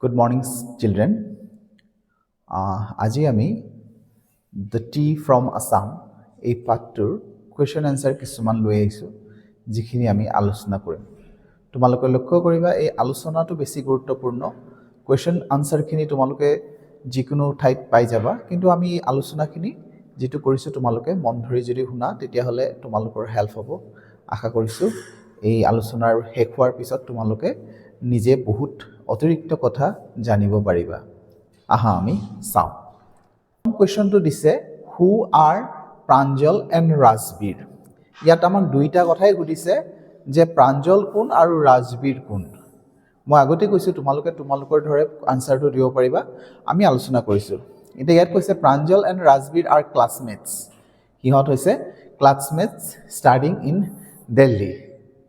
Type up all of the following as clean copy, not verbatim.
Good morning, children. আজি আমি the T from Assam এই পাঠটোৰ কুৱেশ্যন এনচাৰ কিছুমান লৈ আহিছোঁ, যিখিনি আমি আলোচনা কৰিম। তোমালোকে লক্ষ্য কৰিবা, এই আলোচনাটো বেছি গুৰুত্বপূৰ্ণ। কুৱেশ্যন আনচাৰখিনি তোমালোকে যিকোনো ঠাইত পাই যাবা, কিন্তু আমি এই আলোচনাখিনি যিটো কৰিছোঁ, তোমালোকে মন ধৰি যদি শুনা, তেতিয়াহ'লে তোমালোকৰ হেল্প হ'ব। আশা কৰিছোঁ, এই আলোচনাৰ শেষ হোৱাৰ পিছত তোমালোকে নিজে বহুত অতিৰিক্ত কথা জানিব পাৰিবা। আহা, আমি চাওঁ। কুৱেশ্যনটো দিছে, "Who are Pranjal and Rajbir?" ইয়াত আমাক দুইটা কথাই সুধিছে যে প্ৰাঞ্জল কোন আৰু ৰাজবীৰ কোন। মই আগতে কৈছোঁ, তোমালোকে তোমালোকৰ দৰে আনচাৰটো দিব পাৰিবা। আমি আলোচনা কৰিছোঁ। এতিয়া ইয়াত কৈছে, "Pranjal and Rajbir are classmates." সিহঁত হৈছে ক্লাছমেটছ, ষ্টাডিং ইন দিল্লী,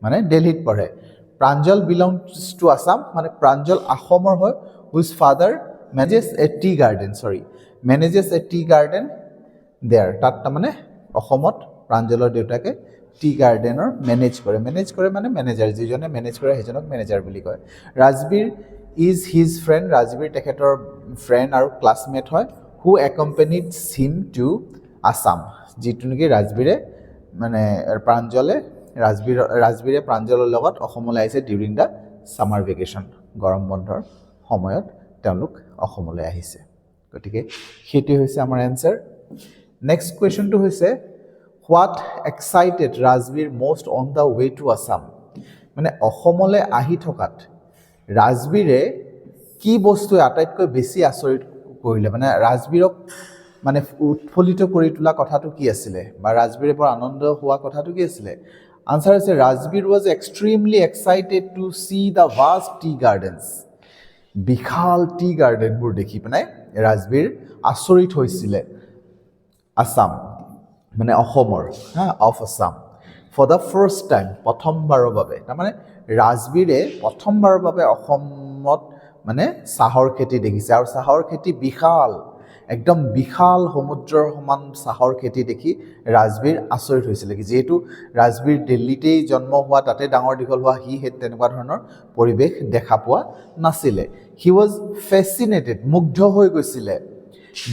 মানে দিল্লীত পঢ়ে। Pranjal belongs to Assam, মানে প্ৰাঞ্জল অসমৰ হয়, whose father manages a tea garden, sorry, manages a tea garden there. তাত তাৰমানে অসমত প্ৰাঞ্জলৰ দেউতাকে টি গাৰ্ডেনৰ মেনেজ কৰে। মেনেজ কৰে মানে মেনেজাৰ, যিজনে মেনেজ কৰে সেইজনক মেনেজাৰ বুলি কয়। Rajbir is his friend, Rajbir তেখেতৰ ফ্ৰেণ্ড আৰু ক্লাছমেট হয়, who accompanied him to Assam, যিটো নেকি ৰাজবীৰে মানে প্ৰাঞ্জলে ৰাজবীৰে প্ৰাঞ্জলৰ লগত অসমলৈ আহিছে ডিউৰিং the summer vacation. গৰম বন্ধৰ সময়ত তেওঁলোক অসমলৈ আহিছে। গতিকে সেইটোৱে হৈছে আমাৰ এনচাৰ। নেক্সট কুৱেশ্যনটো হৈছে, "What excited Rajbir most on the way to Assam?" মানে অসমলৈ আহি থকাত ৰাজবীৰে কি বস্তুৱে আটাইতকৈ বেছি আচৰিত কৰিলে, মানে ৰাজবীৰক মানে উৎফুল্লিত কৰি তোলা কথাটো কি আছিলে বা ৰাজবীৰে বৰ আনন্দ হোৱা কথাটো কি আছিলে? আনচাৰ হৈছে, Rajbir was extremely excited to see the vast tea gardens. বিশাল টি গাৰ্ডেনবোৰ দেখি পেলাই ৰাজবীৰ আচৰিত হৈছিলে। আছাম মানে অসমৰ, হা, of Assam for the first time, প্ৰথমবাৰৰ বাবে। তাৰমানে ৰাজবীৰে প্ৰথমবাৰৰ বাবে অসমত মানে চাহৰ খেতি দেখিছে আৰু চাহৰ খেতি বিশাল, একদম বিশাল সমুদ্ৰৰ সমান চাহৰ খেতি দেখি ৰাজবীৰ আচৰিত হৈছিলে। যিহেতু ৰাজবীৰ দিল্লীতেই জন্ম হোৱা, তাতে ডাঙৰ দীঘল হোৱা, সি সেই তেনেকুৱা ধৰণৰ পৰিৱেশ দেখা পোৱা নাছিলে। He was fascinated, মুগ্ধ হৈ গৈছিলে,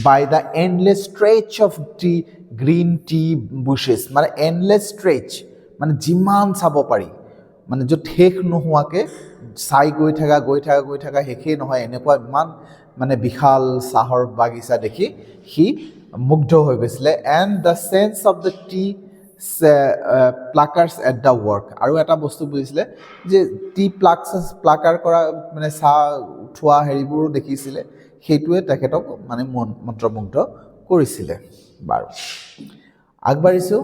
by the endless stretch of tea green tea bushes. মানে এণ্ডলেছ ষ্ট্ৰেচ মানে যিমান চাব পাৰি, মানে য'ত শেষ নোহোৱাকৈ চাই গৈ থাকা, গৈ থাকা, গৈ থাকা, শেষেই নহয়, এনেকুৱা ইমান মানে বিশাল চাহৰ বাগিচা দেখি সি মুগ্ধ হৈ গৈছিলে। And the sense of the tea pluckers at the work. আৰু এটা বস্তু বুজিছিলে যে টি প্লাকছ প্লাকাৰ কৰা, মানে চাহ উঠোৱা হেৰিবোৰো দেখিছিলে। সেইটোৱে তেখেতক মানে মন মন্ত্ৰমুগ্ধ কৰিছিলে। বাৰু, আগবাঢ়িছোঁ।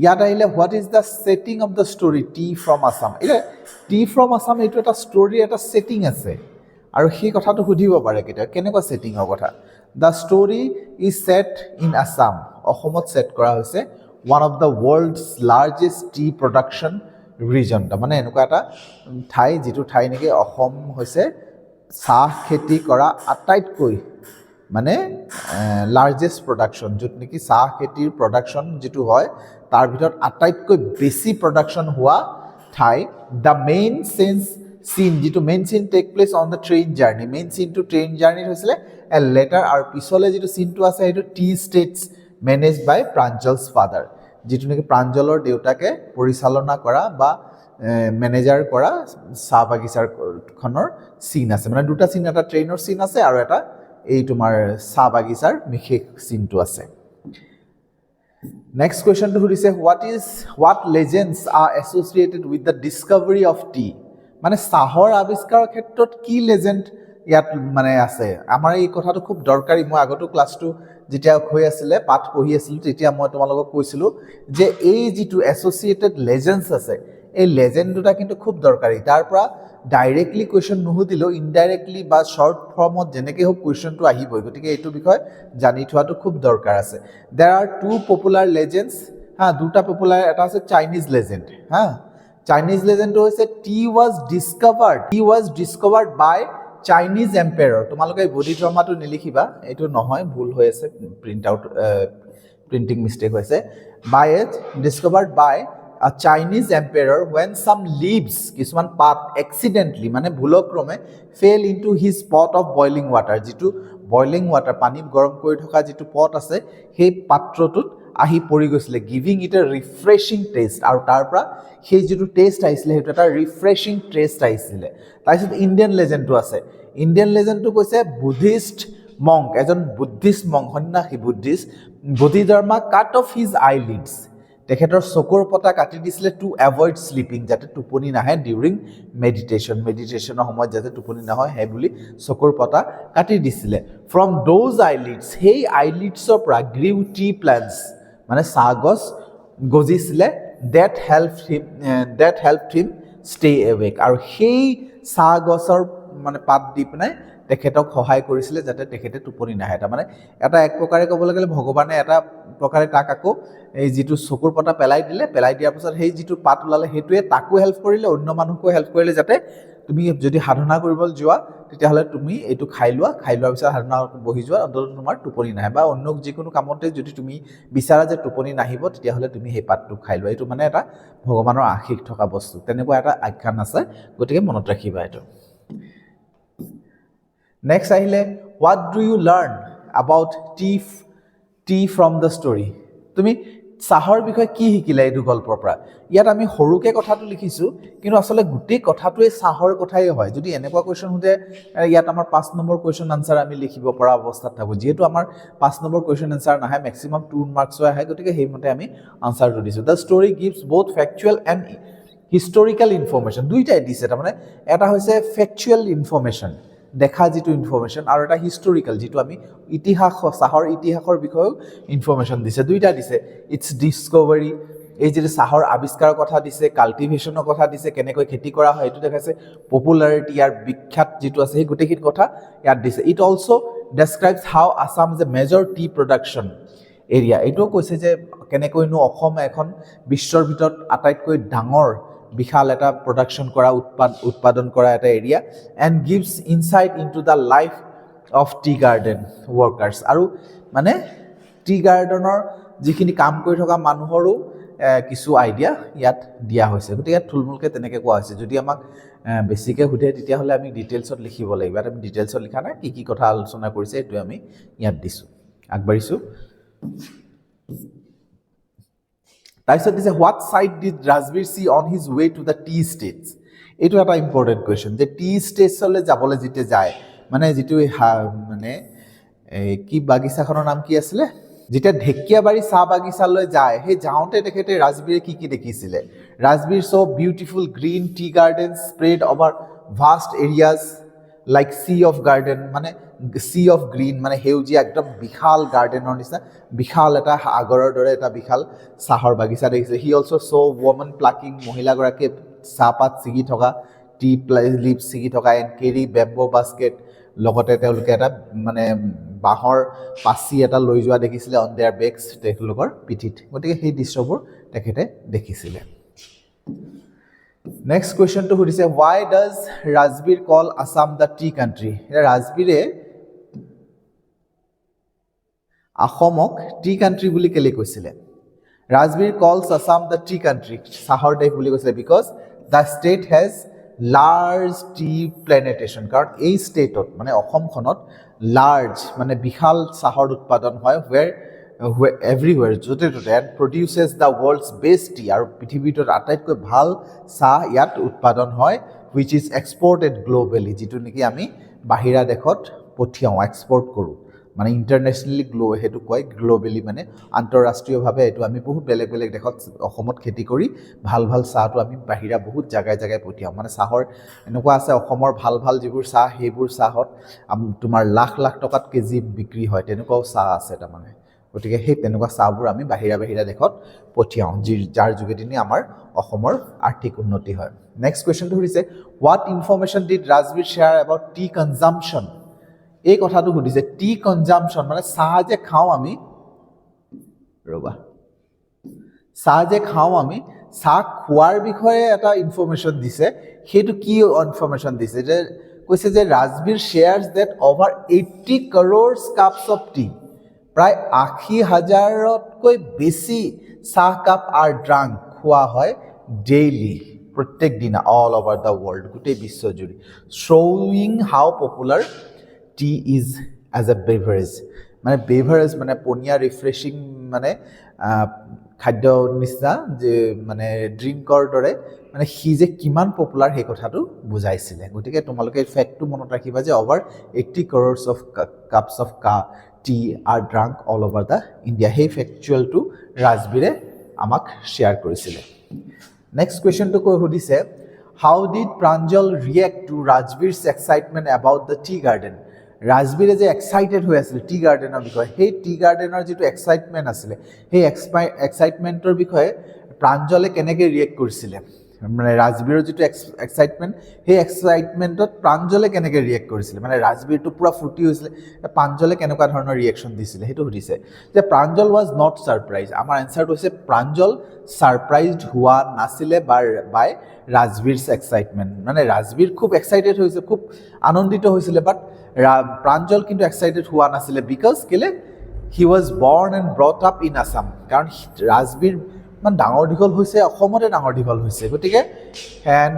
ইয়াত আহিলে, "What is the setting of the story Tea from Assam?" এতিয়া টি ফ্ৰম আছাম এইটো এটা ষ্টৰীৰ এটা ছেটিং আছে আৰু সেই কথাটো সুধিব পাৰে কেতিয়াবা, কেনেকুৱা ছেটিঙৰ কথা। The story is set in Assam, অসমত ছেট কৰা হৈছে, one of the world's largest tea production region. তাৰমানে এনেকুৱা এটা ঠাই, যিটো ঠাই নেকি অসম হৈছে চাহ খেতি কৰা আটাইতকৈ মানে লাৰ্জেষ্ট প্ৰডাকশ্যন, য'ত নেকি চাহ খেতিৰ প্ৰডাকশ্যন যিটো হয়, তাৰ ভিতৰত আটাইতকৈ বেছি প্ৰডাকশ্যন হোৱা ঠাই। The main scene, যিটো main scene take place on the train journey, main চিনটো ট্ৰেইন জাৰ্ণিত হৈছিলে, এণ্ড লেটাৰ, আৰু পিছলৈ যিটো চিনটো আছে, সেইটো tea estates managed by Pranjal's father, যিটো নেকি প্ৰাঞ্জলৰ দেউতাকে পৰিচালনা কৰা বা মেনেজাৰ কৰা চাহ বাগিচাখনৰ চিন আছে। মানে দুটা চিন, এটা ট্ৰেইনৰ চিন আছে আৰু এটা এই তোমাৰ চাহ বাগিচাৰ বিশেষ চিনটো আছে। নেক্সট কুৱেশ্যনটো সুধিছে, What legends are associated with the discovery of tea?" মানে চাহৰ আৱিষ্কাৰৰ ক্ষেত্ৰত কি লেজেণ্ড ইয়াত মানে আছে? আমাৰ এই কথাটো খুব দৰকাৰী। মই আগতো ক্লাছটো যেতিয়া হৈ আছিলে, পাঠ পঢ়ি আছিলোঁ, তেতিয়া মই তোমালোকক কৈছিলোঁ যে এই যিটো এছ'চিয়েটেড লেজেণ্ডছ আছে, এই লেজেণ্ড দুটা কিন্তু খুব দৰকাৰী। তাৰ পৰা ডাইৰেক্টলি কুৱেশ্যন নুসুধিলেও ইনডাইৰেক্টলি বা শ্বৰ্ট ফৰ্মত যেনেকৈ হওক কুৱেশ্যনটো আহিবই। গতিকে এইটো বিষয়ে জানি থোৱাটো খুব দৰকাৰ আছে। There are two popular legends. হা, দুটা পপুলাৰ। এটা আছে চাইনিজ লেজেণ্ড। হা, চাইনিজ লেজেণ্ডটো হৈছে, tea was discovered by Chinese emperor. তোমালোকে এই বোধি ধৰ্মাটো নিলিখিবা, এইটো নহয়, ভুল হৈ আছে, প্ৰিণ্ট আউট, প্ৰিণ্টিং মিষ্টেক হৈছে। By it discovered by a Chinese emperor when some leaves, কিছুমান পাত, এক্সিডেণ্টলি মানে ভুলক্ৰমে, fell into his pot of boiling water, যিটো বইলিং ৱাটাৰ, পানী গৰম কৰি থকা যিটো পট আছে, সেই পাত্ৰটোত আহি পৰি গৈছিলে, giving it a refreshing taste. আৰু তাৰ পৰা সেই যিটো টেষ্ট আহিছিলে, সেইটো এটা ৰিফ্ৰেছিং টেষ্ট আহিছিলে। তাৰপিছত ইণ্ডিয়ান লেজেণ্ডটো আছে। ইণ্ডিয়ান লেজেণ্ডটো কৈছে বুদ্ধিষ্ট মংক, এজন বুদ্ধিষ্ট মংক, সন্যাসী Buddhist Bodhidharma cut off his eyelids, তেখেতৰ চকুৰ পতা কাটি দিছিলে, টু এভইড শ্লিপিং, যাতে টোপনি নাহে, ডিউৰিং মেডিটেশ্যন, মেডিটেশ্যনৰ সময়ত যাতে টোপনি নহয় সেই বুলি চকুৰ পতা কাটি দিছিলে। ফ্ৰম those আইলিডছ, সেই আইলিডছৰ পৰা গ্ৰিউ টি প্লেণ্টছ, মানে চাহ গছ গজিছিলে, that help him stay awake. আৰু সেই চাহ গছৰ মানে পাত দি পেলাই তেখেতক সহায় কৰিছিলে যাতে তেখেতে টোপনি নাহে। তাৰমানে এটা এক প্ৰকাৰে ক'বলৈ গ'লে ভগৱানে এটা প্ৰকাৰে তাক আকৌ এই যিটো চকুৰ পতা পেলাই দিলে, পেলাই দিয়াৰ পাছত সেই যিটো পাত ওলালে, সেইটোৱে তাকো হেল্প কৰিলে, অন্য মানুহকো হেল্প কৰিলে, যাতে তুমি যদি সাধনা কৰিবলৈ যোৱা, তেতিয়াহ'লে তুমি এইটো খাই লোৱা, খাই লোৱাৰ পিছত সাধনা বহি যোৱা, অন্ততঃ তোমাৰ টোপনি নাহে। বা অন্য যিকোনো কামতে যদি তুমি বিচাৰা যে টোপনি নাহিব, তেতিয়াহ'লে তুমি সেই পাতটো খাই লোৱা। এইটো মানে এটা ভগৱানৰ আশীষ থকা বস্তু, তেনেকুৱা এটা আখ্যান আছে। গতিকে মনত ৰাখিবা এইটো। নেক্সট আহিলে, what do you learn about tea from the story? তুমি চাহৰ বিষয়ে কি শিকিলা এইটো গল্পৰ পৰা? ইয়াত আমি সৰুকৈ কথাটো লিখিছোঁ, কিন্তু আচলতে গোটেই কথাটোৱে চাহৰ কথাই হয়। যদি এনেকুৱা কুৱেশ্যন সোধে, ইয়াত আমাৰ 5 নম্বৰ কুৱেশ্যন আনচাৰ আমি লিখিব পৰা অৱস্থাত থাকোঁ। যিহেতু আমাৰ 5 নম্বৰ কুৱেশ্যন এনচাৰ নাহে, মেক্সিমাম 2 মাৰ্কছৰ আহে, গতিকে সেইমতে আমি আনচাৰটো দিছোঁ। The story gives both factual and historical information. দুইটাই দিছে। তাৰমানে এটা হৈছে ফেকচুৱেল ইনফৰ্মেশ্যন, দেখা যিটো ইনফৰ্মেশ্যন, আৰু এটা হিষ্টৰিকেল, যিটো আমি ইতিহাস, চাহৰ ইতিহাসৰ বিষয়েও ইনফৰ্মেশ্যন দিছে। দুইটা দিছে। It's Discovery, এই যিটো চাহৰ আৱিষ্কাৰৰ কথা দিছে, কাল্টিভেশ্যনৰ কথা দিছে, কেনেকৈ খেতি কৰা হয় সেইটো দেখাইছে, পপুলাৰিটি, ইয়াৰ বিখ্যাত যিটো আছে, সেই গোটেইখিনি কথা ইয়াত দিছে। It also describes how Assam is a major tea production area. এইটোও কৈছে যে কেনেকৈনো অসম এখন বিশ্বৰ ভিতৰত আটাইতকৈ ডাঙৰ বিশাল এটা প্ৰডাকশ্যন কৰা, উৎপাদন কৰা এটা area, and gives insight into the life of tea garden workers. আৰু মানে টি গাৰ্ডেনৰ যিখিনি কাম কৰি থকা মানুহৰো কিছু আইডিয়া ইয়াত দিয়া হৈছে। গতিকে ইয়াত থুলমূলকৈ তেনেকৈ কোৱা হৈছে। যদি আমাক বেছিকৈ সোধে, তেতিয়াহ'লে আমি ডিটেইলছত লিখিব লাগিব। ইয়াত আমি ডিটেইলছত লিখা নাই। কি কি কথা আলোচনা কৰিছে, সেইটোৱে আমি ইয়াত দিছোঁ। আগবাঢ়িছোঁ। তাৰপিছত দিছে, what sight did Rajvir see on his way to the tea estates? এইটো এটা ইম্পৰ্টেণ্ট কুৱেশ্যন যে টি ষ্টেটছলৈ যাবলৈ যেতিয়া যায়, মানে যিটো মানে এই কি বাগিচাখনৰ নাম কি আছিলে, যেতিয়া ঢেকীয়াবাৰী চাহ বাগিচালৈ যায়, সেই যাওঁতে তেখেতে ৰাজবীৰে কি কি দেখিছিলে? Rajvir saw beautiful green tea garden spread over vast areas like sea of garden, মানে চি অফ গ্ৰীণ, মানে সেউজীয়া একদম বিশাল গাৰ্ডেনৰ নিচিনা বিশাল এটা সাগৰৰ দৰে এটা বিশাল চাহৰ বাগিচা দেখিছে। He also saw women plucking, মহিলাগৰাকীয়ে চাহপাত ছিগি থকা, টি লিভ ছিগি থকা, এণ্ড কেৰি বেম্ব বাস্কেট, লগতে তেওঁলোকে এটা মানে বাঁহৰ পাচি এটা লৈ যোৱা দেখিছিলে, অন there বেকছ, তেখেতলোকৰ পিঠিত। গতিকে সেই দৃশ্যবোৰ তেখেতে দেখিছিলে। নেক্সট কুৱেশ্যনটো সুধিছে, why does Rajvir call Assam the tea country? এতিয়া ৰাজবীৰে অসমক টি কাণ্ট্ৰি বুলি কেলৈ কৈছিলে? Rajvir calls Assam the tea country, চাহৰ দেশ বুলি কৈছিলে, because the state has large tea plantation, কাৰণ এই ষ্টেটত মানে অসমখনত লাৰ্জ মানে বিশাল চাহৰ উৎপাদন হয়, ৱেৰ এভৰিৱেৰ, য'তে ত'তে, and produces the world's best tea, আৰু পৃথিৱীৰ ভিতৰত আটাইতকৈ ভাল চাহ ইয়াত উৎপাদন হয়, which is exported globally, যিটো নেকি আমি বাহিৰা দেশত পঠিয়াওঁ, এক্সপৰ্ট কৰোঁ, মানে ইণ্টাৰনেশ্যনেলি সেইটো কয় গ্ল'বেলি, মানে আন্তঃৰাষ্ট্ৰীয়ভাৱে এইটো আমি বহুত বেলেগ বেলেগ দেশত অসমত খেতি কৰি ভাল ভাল চাহটো আমি বাহিৰা বহুত জেগাই জেগাই পঠিয়াওঁ। মানে চাহৰ এনেকুৱা আছে, অসমৰ ভাল ভাল যিবোৰ চাহ, সেইবোৰ চাহত তোমাৰ লাখ লাখ টকাত কেজি বিক্ৰী হয়, তেনেকুৱাও চাহ আছে তাৰমানে। গতিকে সেই তেনেকুৱা চাহবোৰ আমি বাহিৰা বাহিৰা দেশত পঠিয়াওঁ, যাৰ যোগেদি আমাৰ অসমৰ আৰ্থিক উন্নতি হয়। নেক্সট কুৱেশ্যনটো সুধিছে, what information did Rajvir share about tea consumption? এই কথাটো সুধিছে। টি কনজামশ্যন মানে চাহ যে খাওঁ আমি, ৰ'বা, চাহ যে খাওঁ আমি, চাহ খোৱাৰ বিষয়ে এটা ইনফৰ্মেশ্যন দিছে। সেইটো কি ইনফৰ্মেশ্যন দিছে যে কৈছে যে Rajvir shares that over 80 crores cups of tea, প্ৰায় 80 হাজাৰতকৈ বেছি চাহ কাপ আৰ ড্ৰাংক, খোৱা হয়, খোৱা হয় ডেইলি, প্ৰত্যেক দিনা, অল অভাৰ the world, গোটেই বিশ্বজুৰি, showing how popular tea is as a beverage. মানে বেভাৰেজ মানে পনীয়া, ৰিফ্ৰেছিং মানে খাদ্য নিচিনা যে মানে ড্ৰিংকৰ দৰে, মানে সি যে কিমান পপুলাৰ সেই কথাটো বুজাইছিলে। গতিকে তোমালোকে এই ফেক্টটো মনত ৰাখিবা যে over 80 crores of cups of tea are drunk all over the India. সেই ফেকচুৱেলটো ৰাজবীৰে আমাক শ্বেয়াৰ কৰিছিলে। নেক্সট কুৱেশ্যনটো কৈ সুধিছে, "How did Pranjal react to Rajvir's excitement about the tea garden?" ৰাজবীৰে যে এক্সাইটেড হৈ আছিল টি গাৰ্ডেনৰ বিষয়ে, সেই টি গাৰ্ডেনৰ যিটো এক্সাইটমেণ্ট আছিলে, সেই এক্সাইটমেণ্টৰ বিষয়ে প্ৰাঞ্জলে কেনেকৈ ৰিয়েক্ট কৰিছিলে? মানে ৰাজবীৰৰ যিটো এক্সাইটমেণ্ট, সেই এক্সাইটমেণ্টত প্ৰাঞ্জলে কেনেকৈ ৰিয়েক্ট কৰিছিলে? মানে ৰাজবীৰটো পূৰা ফূৰ্তি হৈছিলে, প্ৰাঞ্জলে কেনেকুৱা ধৰণৰ ৰিয়েকশ্যন দিছিলে সেইটো সুধিছে যে Pranjal was not surprised. আমাৰ এনচাৰটো হৈছে প্ৰাঞ্জল ছাৰপ্ৰাইজড হোৱা নাছিলে বাই ৰাজবীৰছ এক্সাইটমেণ্ট। মানে ৰাজবীৰ খুব এক্সাইটেড হৈছে, খুব আনন্দিত হৈছিলে, বাট প্ৰাঞ্জল কিন্তু এক্সাইটেড হোৱা নাছিলে। Because কেলে? He was born and brought up in Assam. কাৰণ ৰাজবীৰ ইমান ডাঙৰ দীঘল হৈছে, অসমতে ডাঙৰ দীঘল হৈছে। গতিকে and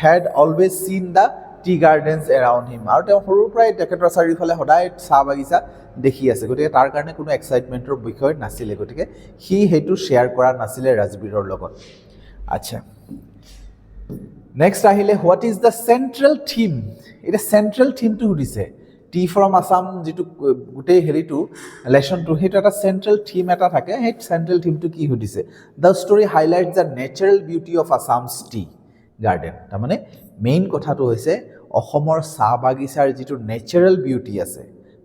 had always seen the tea gardens around him. আৰু তেওঁ সৰুৰ পৰাই তেখেতৰ চাৰিওফালে সদায় চাহ বাগিচা দেখি আছে। গতিকে তাৰ কাৰণে কোনো এক্সাইটমেণ্টৰ বিষয় নাছিলে। গতিকে সি সেইটো শ্বেয়াৰ কৰা নাছিলে ৰাজবীৰৰ লগত। আচ্ছা, নেক্সট আহিলে, "What is the central theme?" এতিয়া চেণ্ট্ৰেল থিমটো সুধিছে। টি ফ্ৰম আছাম যিটো গোটেই হেৰিটো, লেচনটো, সেইটো এটা চেণ্ট্ৰেল থিম এটা থাকে। সেই চেণ্ট্ৰেল থিমটো কি সুধিছে। The story highlight the natural beauty of Assam's tea garden. তাৰমানে মেইন কথাটো হৈছে অসমৰ চাহ বাগিচাৰ যিটো নেচাৰেল বিউটি আছে,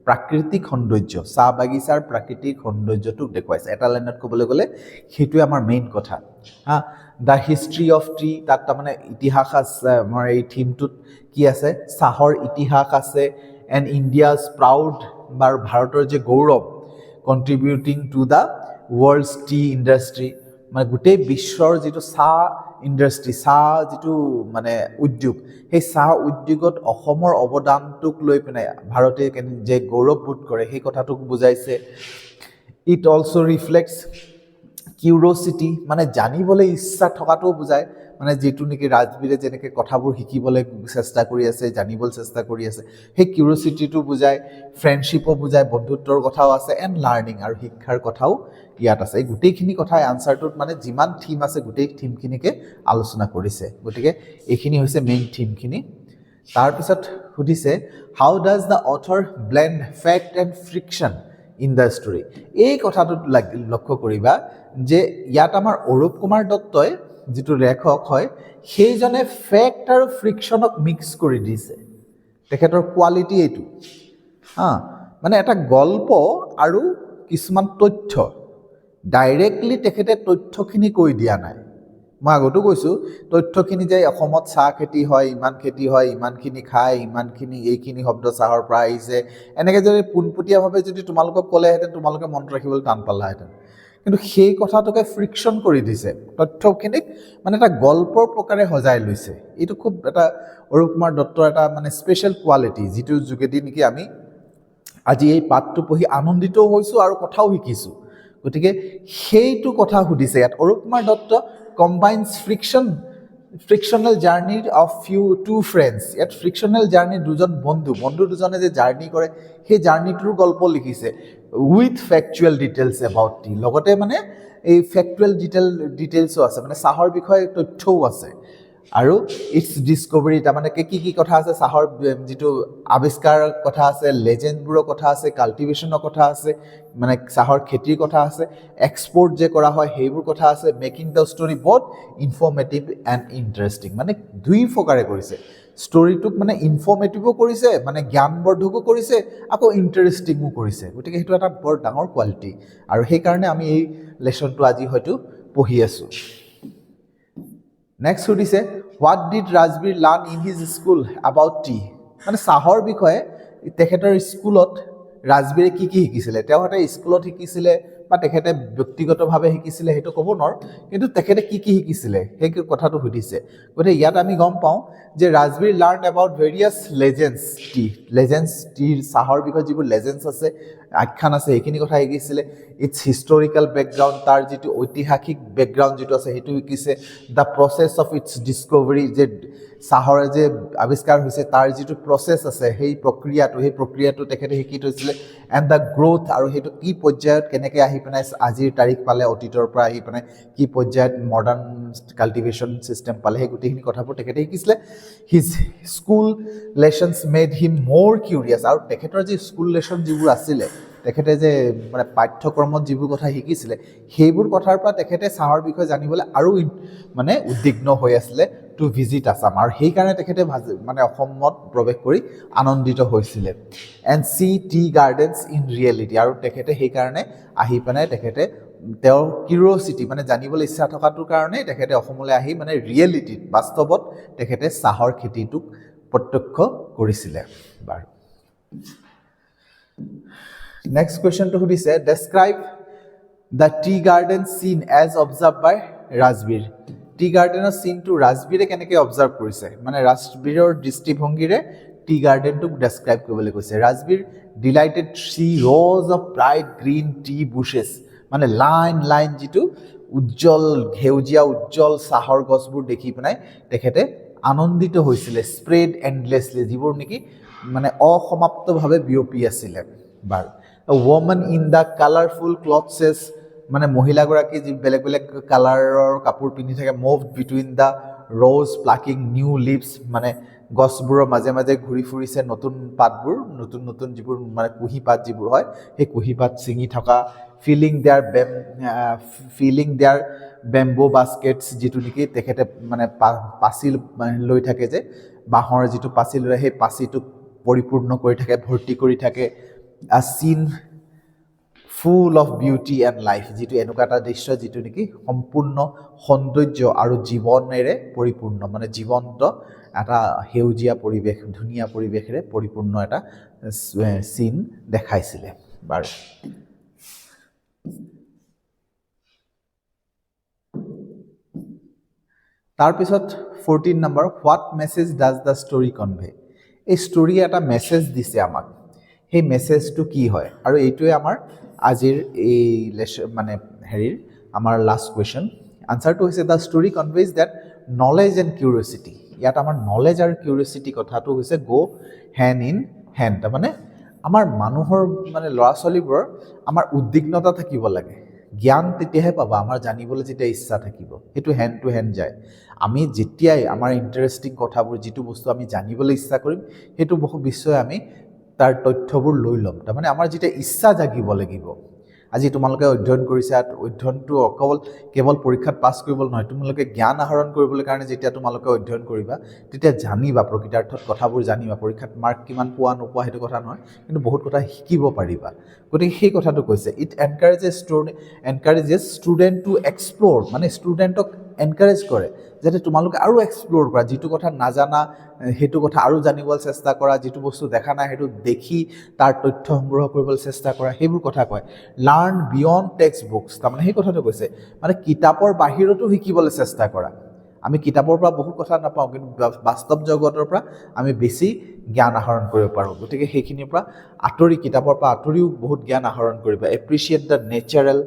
প্ৰাকৃতিক সৌন্দৰ্য, চাহ বাগিচাৰ প্ৰাকৃতিক সৌন্দৰ্যটোক দেখুৱাইছে। এটা লাইনত ক'বলৈ গ'লে সেইটোৱে আমাৰ মেইন কথা। হা, the history of T, তাত তাৰমানে ইতিহাস আছে। আমাৰ এই থিমটোত কি আছে? চাহৰ ইতিহাস আছে। এণ্ড ইণ্ডিয়াজ প্ৰাউড বা ভাৰতৰ যে গৌৰৱ, contributing to the world's tea industry. মানে গোটেই বিশ্বৰ যিটো চাহ ইণ্ডাষ্ট্ৰি, চাহ যিটো মানে উদ্যোগ, সেই চাহ উদ্যোগত অসমৰ অৱদানটোক লৈ পিনে ভাৰতে যে গৌৰৱবোধ কৰে, সেই কথাটোক বুজাইছে। It also reflects curiosity, মানে জানিবলৈ ইচ্ছা থকাটোও বুজায়। মানে যিটো নেকি ৰাজবীৰে যেনেকৈ কথাবোৰ শিকিবলৈ চেষ্টা কৰি আছে, জানিবলৈ চেষ্টা কৰি আছে, সেই কিউৰচিটিটো বুজায়। ফ্ৰেণ্ডশ্বিপো বুজায়, বন্ধুত্বৰ কথাও আছে। এণ্ড লাৰ্ণিং, আৰু শিক্ষাৰ কথাও ইয়াত আছে। এই গোটেইখিনি কথাই আনচাৰটোত মানে যিমান থিম আছে, গোটেই থিমখিনিকে আলোচনা কৰিছে। গতিকে এইখিনি হৈছে মেইন থিমখিনি। তাৰপিছত সুধিছে, "How does the author blend fact and fiction in the story?" এই কথাটোত লক্ষ্য কৰিবা যে ইয়াত আমাৰ অৰূপ কুমাৰ দত্তই, যিটো লেখক হয়, সেইজনে ফেক্ট আৰু ফিকশ্যনক মিক্স কৰি দিছে। তেখেতৰ কোৱালিটি এইটো। হা, মানে এটা গল্প আৰু কিছুমান তথ্য, ডাইৰেক্টলি তেখেতে তথ্যখিনি কৈ দিয়া নাই। মই আগতো কৈছোঁ, তথ্যখিনি যে অসমত চাহ খেতি হয়, ইমান খেতি হয়, ইমানখিনি খায়, ইমানখিনি, এইখিনি শব্দ চাহৰ পৰা আহিছে, এনেকৈ যদি পোনপটীয়াভাৱে যদি তোমালোকক ক'লেহেঁতেন, তোমালোকে মনত ৰাখিবলৈ টান পালাহেঁতেন। কিন্তু সেই কথাটোকে ফিকশ্যন কৰি দিছে, তথ্যখিনিক মানে এটা গল্পৰ প্ৰকাৰে সজাই লৈছে। এইটো খুব এটা অৰূপ কুমাৰ দত্তৰ এটা মানে স্পেচিয়েল কোৱালিটি, যিটোৰ যোগেদি নেকি আমি আজি এই পাঠটো পঢ়ি আনন্দিতও হৈছোঁ আৰু কথাও শিকিছোঁ। গতিকে সেইটো কথা সুধিছে ইয়াত। Arup Kumar Dutta combines fictional journey of two friends. ইয়াত ফিকশ্যনেল জাৰ্ণি, দুজন বন্ধু, বন্ধু দুজনে যে জাৰ্ণি কৰে, সেই জাৰ্ণিটোৰ গল্প লিখিছে with factual details about tea. লগতে মানে এই ফেকচুৱেল ডিটেইলছো আছে, মানে চাহৰ বিষয়ে তথ্যও আছে। আৰু it's Discovery, তাৰমানে কি কি কথা আছে, চাহৰ যিটো আৱিষ্কাৰ কথা আছে, লেজেণ্ডবোৰৰ কথা আছে, কাল্টিভেশ্যনৰ কথা আছে, মানে চাহৰ খেতিৰ কথা আছে, এক্সপৰ্ট যে কৰা হয় সেইবোৰ কথা আছে, making the story both informative and interesting. মানে দুই প্ৰকাৰে কৰিছে ষ্টৰিটোক, মানে ইনফৰ্মেটিভো কৰিছে, মানে জ্ঞানবৰ্ধকো কৰিছে, আকৌ ইণ্টাৰেষ্টিঙো কৰিছে। গতিকে সেইটো এটা বৰ ডাঙৰ কোৱালিটি আৰু সেইকাৰণে আমি এই লেচনটো আজি হয়তো পঢ়ি আছোঁ। নেক্সট সুধিছে, "What did Rajvir learn in his school about tea?" মানে চাহৰ বিষয়ে তেখেতৰ স্কুলত ৰাজবীৰে কি কি শিকিছিলে? তেওঁহঁতে স্কুলত শিকিছিলে বা তেখেতে ব্যক্তিগতভাৱে শিকিছিলে, সেইটো ক'ব নোৱাৰোঁ, কিন্তু তেখেতে কি কি শিকিছিলে সেই কথাটো সুধিছে। গতিকে ইয়াত আমি গম পাওঁ যে Rajvir learn about various legends, tea legends, টিৰ চাহৰ বিষয়ে যিবোৰ লেজেণ্ডছ আছে আখ্যান আছে, সেইখিনি কথা শিকিছিলে। It's historical background, তাৰ যিটো ঐতিহাসিক বেকগ্ৰাউণ্ড যিটো আছে, সেইটো শিকিছে। The process of its discovery, যে চাহৰ যে আৱিষ্কাৰ হৈছে, তাৰ যিটো প্ৰচেছ আছে, সেই প্ৰক্ৰিয়াটো তেখেতে শিকি থৈছিলে। এণ্ড the growth, আৰু সেইটো কি পৰ্যায়ত কেনেকৈ আহি পেলাই আজিৰ তাৰিখ পালে, অতীতৰ পৰা আহি পেলাই কি পৰ্যায়ত মডাৰ্ণ কাল্টিভেশ্যন ছিষ্টেম পালে, সেই গোটেইখিনি কথাবোৰ তেখেতে শিকিছিলে। His school lessons made him more curious, আৰু তেখেতৰ যি স্কুল লেচন যিবোৰ আছিলে, তেখেতে যে মানে পাঠ্যক্ৰমত যিবোৰ কথা শিকিছিলে, সেইবোৰ কথাৰ পৰা তেখেতে চাহৰ বিষয়ে জানিবলৈ আৰু মানে উদ্বিগ্ন হৈ আছিলে টু ভিজিট আছাম। আৰু সেইকাৰণে তেখেতে মানে অসমত প্ৰৱেশ কৰি আনন্দিত হৈছিলে and see tea gardens in reality। আৰু তেখেতে সেইকাৰণে আহি পেলাই তেখেতে তেওঁৰ কিউৰিয়চিটি, মানে জানিবলৈ ইচ্ছা থকাটোৰ কাৰণেই তেখেতে অসমলৈ আহি মানে ৰিয়েলিটিত, বাস্তৱত তেখেতে চাহৰ খেতিটোক প্ৰত্যক্ষ কৰিছিলে। বাৰু, নেক্সট কুৱেশ্যনটো সুধিছে, "Describe the tea garden scene as observed by Rajvir." T গাৰ্ডেনৰ চিনটো ৰাজবীৰে কেনেকৈ অবজাৰ্ভ কৰিছে, মানে ৰাজবীৰৰ দৃষ্টিভংগীৰে টি গাৰ্ডেনটোক ডেছক্ৰাইব কৰিবলৈ কৈছে। Rajvir delighted see rows of bright green tea bushes, মানে লাইন লাইন যিটো উজ্জ্বল সেউজীয়া উজ্জ্বল চাহৰ গছবোৰ দেখি পেলাই তেখেতে আনন্দিত হৈছিলে। স্প্ৰেড এণ্ডলেছলি, যিবোৰ নেকি মানে অসমাপ্তভাৱে বিয়পি আছিলে। বাৰু, women in the colourful clothes, মানে মহিলাগৰাকী যি বেলেগ বেলেগ কালাৰৰ কাপোৰ পিন্ধি থাকে, move between the rows plucking new leaves, মানে গছবোৰৰ মাজে মাজে ঘূৰি ফুৰিছে, নতুন পাতবোৰ, নতুন নতুন যিবোৰ মানে কুঁহি পাত যিবোৰ হয়, সেই কুঁহি পাত ছিঙি থকা। Filling their bamboo baskets, যিটো নেকি তেখেতে মানে পাচি লৈ থাকে যে, বাঁহৰ যিটো পাচি লৈ, সেই পাচিটোক পৰিপূৰ্ণ কৰি থাকে, ভৰ্তি কৰি থাকে। A scene full of beauty and life, যিটো এনেকুৱা এটা দৃশ্য যিটো নেকি সম্পূৰ্ণ সৌন্দৰ্য আৰু জীৱনেৰে পৰিপূৰ্ণ, মানে জীৱন্ত এটা সেউজীয়া পৰিৱেশ, ধুনীয়া পৰিৱেশেৰে পৰিপূৰ্ণ এটা চিন দেখাইছিলে। বাৰু, তাৰপিছত 14 number, "What message does the story convey?" এই ষ্টৰীয়ে এটা মেছেজ দিছে আমাক, সেই মেছেজটো কি হয়? আৰু এইটোৱে আমাৰ আজিৰ এই লেছ মানে হেৰিৰ আমাৰ লাষ্ট কুৱেশ্যন। আনচাৰটো হৈছে, the story conveys that knowledge and curiosity, ইয়াত আমাৰ নলেজ আৰু কিউৰিয়চিটি কথাটো হৈছে গ' হেণ্ড ইন হেণ্ড। তাৰমানে আমাৰ মানুহৰ মানে ল'ৰা ছোৱালীবোৰৰ আমাৰ উদ্বিগ্নতা থাকিব লাগে। জ্ঞান তেতিয়াহে পাবা, আমাৰ জানিবলৈ যেতিয়া ইচ্ছা থাকিব। সেইটো হেণ্ড টু হেণ্ড যায়। আমি যেতিয়াই আমাৰ ইণ্টাৰেষ্টিং কথাবোৰ, যিটো বস্তু আমি জানিবলৈ ইচ্ছা কৰিম, সেইটো বহু নিশ্চয় আমি তাৰ তথ্যবোৰ লৈ ল'ম। তাৰমানে আমাৰ যেতিয়া ইচ্ছা জাগিব লাগিব। আজি তোমালোকে অধ্যয়ন কৰিছা, অধ্যয়নটো অকল কেৱল পৰীক্ষাত পাছ কৰিবলৈ নহয়, তোমালোকে জ্ঞান আহৰণ কৰিবলৈ কাৰণে যেতিয়া তোমালোকে অধ্যয়ন কৰিবা, তেতিয়া জানিবা, প্ৰকৃতাৰ্থত কথাবোৰ জানিবা। পৰীক্ষাত মাৰ্ক কিমান পোৱা নোপোৱা সেইটো কথা নহয়, কিন্তু বহুত কথা শিকিব পাৰিবা। গতিকে সেই কথাটো কৈছে, it encourages student to explore, মানে ষ্টুডেণ্টক এনকাৰেজ কৰে যাতে তোমালোকে আৰু এক্সপ্ল'ৰ কৰা, যিটো কথা নাজানা সেইটো কথা আৰু জানিবলৈ চেষ্টা কৰা, যিটো বস্তু দেখা নাই সেইটো দেখি তাৰ তথ্য সংগ্ৰহ কৰিবলৈ চেষ্টা কৰা, সেইবোৰ কথা কয়। লাৰ্ণ বিয়ণ্ড টেক্সট বুকছ, তাৰমানে সেই কথাটো কৈছে, মানে কিতাপৰ বাহিৰতো শিকিবলৈ চেষ্টা কৰা। আমি কিতাপৰ পৰা বহুত কথা নাপাওঁ, কিন্তু বাস্তৱ জগতৰ পৰা আমি বেছি জ্ঞান আহৰণ কৰিব পাৰোঁ। গতিকে সেইখিনিৰ পৰা আঁতৰি, কিতাপৰ পৰা আঁতৰিও বহুত জ্ঞান আহৰণ কৰিবা। Appreciate the natural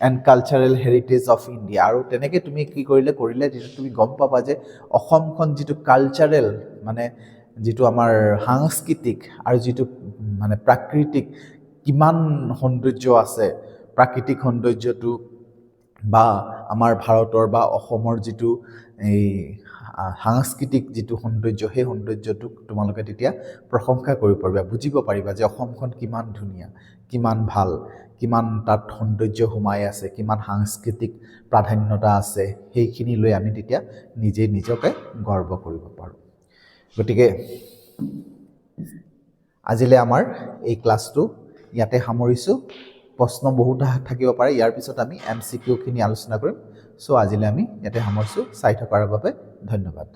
and cultural heritage of India। আৰু তেনেকৈ তুমি কি কৰিলে তেতিয়া তুমি গম পাবা যে অসমখন যিটো কালচাৰেল, মানে যিটো আমাৰ সাংস্কৃতিক আৰু যিটো মানে প্ৰাকৃতিক কিমান সৌন্দৰ্য আছে, প্ৰাকৃতিক সৌন্দৰ্যটো বা আমাৰ ভাৰতৰ বা অসমৰ যিটো এই সাংস্কৃতিক যিটো সৌন্দৰ্য, সেই সৌন্দৰ্যটোক তোমালোকে তেতিয়া প্ৰশংসা কৰিব পাৰিবা, বুজিব পাৰিবা যে অসমখন কিমান ধুনীয়া, কিমান ভাল, কিমান তাত সৌন্দৰ্য সোমাই আছে, কিমান সাংস্কৃতিক প্ৰাধান্যতা আছে। সেইখিনি লৈ আমি তেতিয়া নিজে নিজকে গৰ্ব কৰিব পাৰোঁ। গতিকে আজিলৈ আমাৰ এই ক্লাছটো ইয়াতে সামৰিছোঁ। প্ৰশ্ন বহুত থাকিব পাৰে, ইয়াৰ পিছত আমি এমচিকিউখিনি আলোচনা কৰিম। চ' আজিলৈ আমি ইয়াতে সামৰিছোঁ। চাই থকাৰ বাবে ধন্যবাদ।